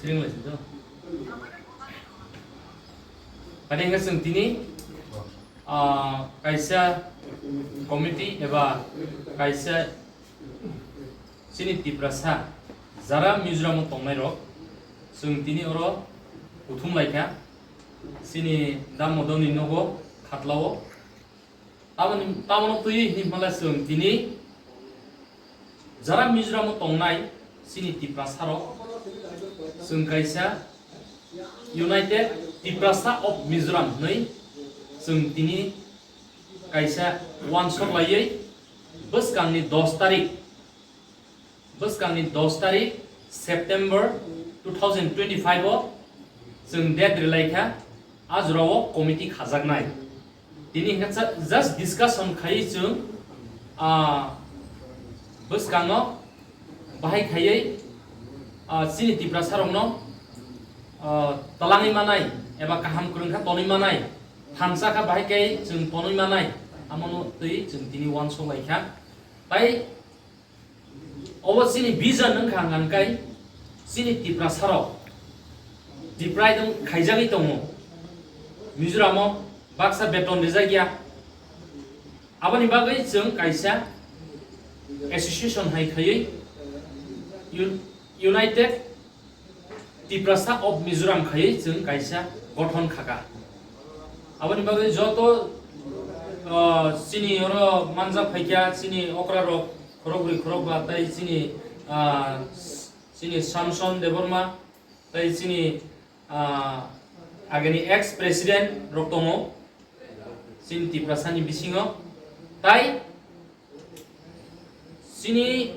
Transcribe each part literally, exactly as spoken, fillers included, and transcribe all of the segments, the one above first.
Ring lai sing to. Kade hingke chwng tini, ah, kaisa committee eba kaisa chini Tiprasa jara Mizoram o tongnai rok chwng tini oro kuthum lai kha chini Damodorni nogo Khatlao. Tamoni, tamono twi hwnwi hwnla chwng tini jara Mizoram o tongnai chini Tiprasa rok chwng kaisa United Tiprasa of Mizoram hwnwi chwng tini kaisa wansok laiwi bwskangni dos tarik, bwskangni dos tarik September two thousand twenty-five o chwng date rwlai kha, a jorao committee khajaknai. Tini hwnkhe cha-, just discussion khaiwi chwng, ah, bwskango bahai khaiwi, ah, chini Tiprasarokno, ah, twlangwi manai eba kaham kwrwng kha tonwi manai, thansa kha bahai khe chwng tonwi manai, amono twi chwng tini wansok lai kha. Tai Obo chini vision wngkha hwnka hwnkhe chini Tiprasarok deprived wng khaijagwi tongo. Mizoramo baksa beton rijak ya. Aboni bagwi chwng kaisa association hai khaiwi Un-, United Tiprasa of Mizoram khaiwi chwng kaisa gothon khaka. Aboni bagwi joto, ah, chini oro manjak phaikha, chini okra rok khorokbrwi khorokba, tai chini, ah, chini Samson Debbarma, tai chini, ah, agini ex president rok tongo, chini Tiprasani bisingo, tai chini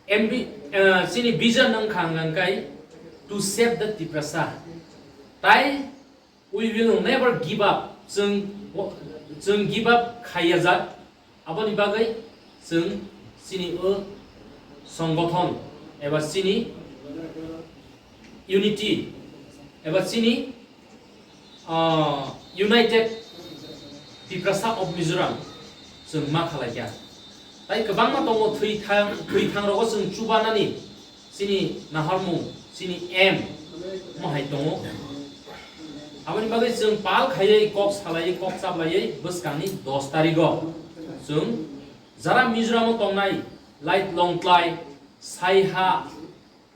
M B, ah, chini vision wngkha hwnka hwnkhe to save the Tiprasa. Tai we will never give up. Chwng, chwng give up khaiya jak. Aboni bagwi chwng chini o songgothon eba chini unity eba chini, ah, United Tiprasa of Mizoram chwng ma khalaikha. Tai kwbangma tongo thwi thang, thwi thang rogo chwng chubanani chini nahormung, chini aim mo hai tongo. Aboni bagwi chwng pal khaiwi kok salaiwi kok chaplaiwi bwskangni dos tarigo chwng jara Mizoram o tongnai Lait Longtlai, Saiha,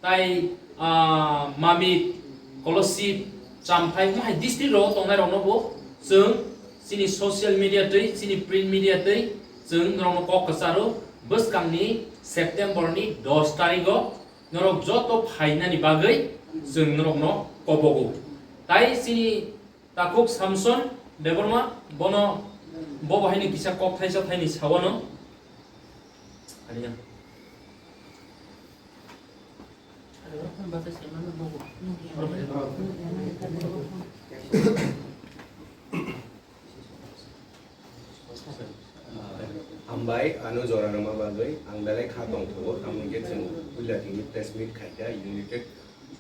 tai, ah, Mamit, Kolasib, Champhai, mo hai district rogo tongnai rokno bo chwng chini social media twi, chini print media twi chwng norokno kok kwcharo bwskangni September ni dos tarigo norok joto phainani bagwi chwng norokno kobogo. Tai chini takhuk Samson Debbarma bono bo bahaini kisa kok thaisa thaini sawano. Hambai, ano jora rwma bagwi ang belai kha tongthogo, tamo hwnkhe chwng puila tini press meet khaikha United,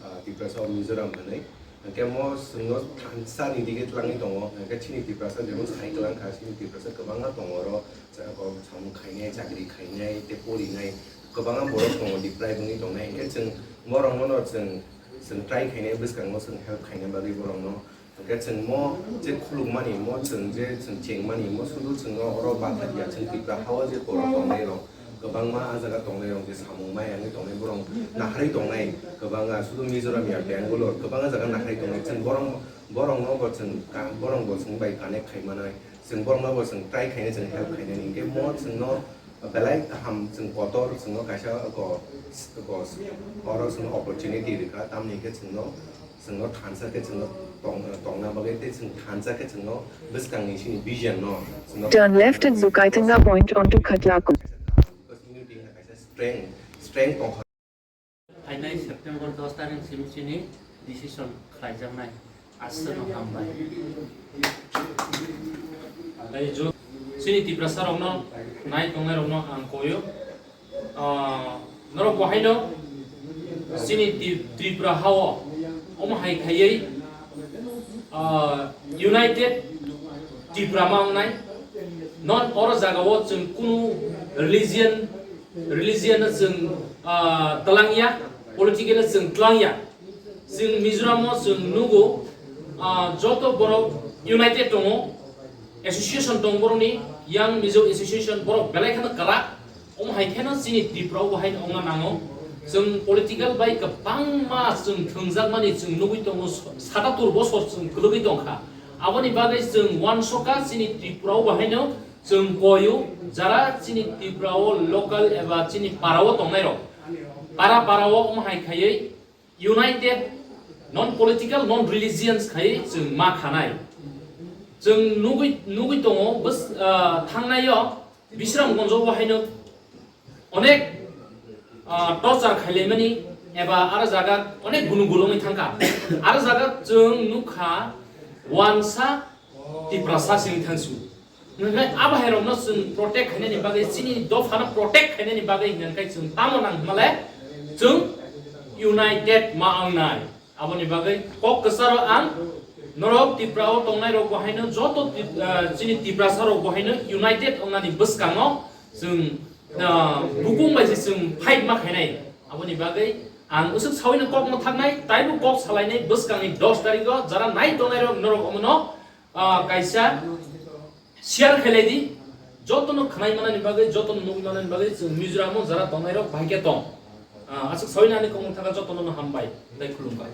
ah, Tiprasa of Mizoram hwnwi. Hwnkhe mo chwngno thansa ni dige twlangwi tongo, hwnkhe chini Tiprasa jemon sai twlang kha, chini Tiprasa kwbangma tongo oro, samung khainai, chakri khainai, tei porinai, kwbangma borok tongo, deprive wngwi tongnai. Hwnkhe chwng borokno no chwng, chwng try khainai, bwskango chwng help khaina bagwi borokno. Hwnkhe chwng mo je khulukmani, mo chwng je chwng chengmani, mo sudu chwngno oro bathakya, chwng Tipra hao je borok tongnai rok, kwbangma ah jaga tongnai rok je samung maya wngwi tongnai, borok naharwi tongnai, kwbangma sudu Mizoram ya, Bangalore, kwbangma jaga naharwi tongnai, chwng borok, borokno bo chwng ka-, borok bo chwng bai connect khai manai, chwng borokno bo chwng try khainai, chwng help khainani, hwnkhe mo chwngno belai kaham chwng kotor chwngno kaisa ko, ko, oro chwngno opportunity rwkha, tamni hwnkhe chwngno, chwngno thansa khe chwngno tong-, tongna bagwi tei chwng thansa khe chwngno bwskangni chini vision no chwngno Turn left at Zukaitanga Point onto Khatlaku. Strength, strength tongkha. Phainai September dos tarikh simi chini decision khlaijaknai. Aswkno hambai. Tei jo-, chini Tiprasa rokno nai tongnai rokno ang koyo. Ah, norok bo haino chini Ti-, Tripura hao omo hai khaiwi, ah, United Tripura ma wngnai. Non oro jagao chwng kunu religion, religion no chwng, ah, twlangya, political no chwng twlangya. Chwng Mizoram o chwng nugo, ah, joto borok united tongo, association tongo borokni, Young Mizo Association, borok belai kheno kwrak. Omo hai kheno chini Tripura o bo haino wngna nango. Chwng political bai kwbangma chwng thwngjakmani chwng nugwi tongo, satatur bosor chwng kwlwgwi tongkha. Aboni bagwi chwng uansukha chini Tripura o bo haino chwng koyo, jara chini Tripura o local eba chini para o tongnairok, para para o omo hai khaiwi united, non political, non religious khai chwng ma khanai. Chwng nugwi, nugwi tongo, bwswk, ah, thangnai o Bisramganj o bo haino onek, ah, torture khailaimani eba aro jaga onek gunu gulungwi thangkha. Aro jaga chwng nukha wansa Tiprasa sini thangsu. Hwnkhai abo hairokno chwng protect khainani bagwi, chini dophano protect khainani bagwi hwnkhai chwng tamo nang hwnmale chwng united ma wngnai. Aboni bagwi kok kwcharo ang norok Tripura o tongnairok bo haino joto Tip-, ah, chini Tiprasa rok bo haino united wngnani bwskango chwng, ah, bukung bai se chwng fight ma khainai. Aboni bagwi ang usuk sawino kok mwthaknai, taibo kok salainai bwskangni dos tarikh o jara nai tongnairok norok omono, ah, kaisa share khailai di, jotono khwnai manani bagwi, jotono nugwi manani bagwi chwng Mizoram o jara tongnairok bahai khe tong. Ah, aswk sawino ani kokmung thangkha, jotono no hambai tei khulumbai.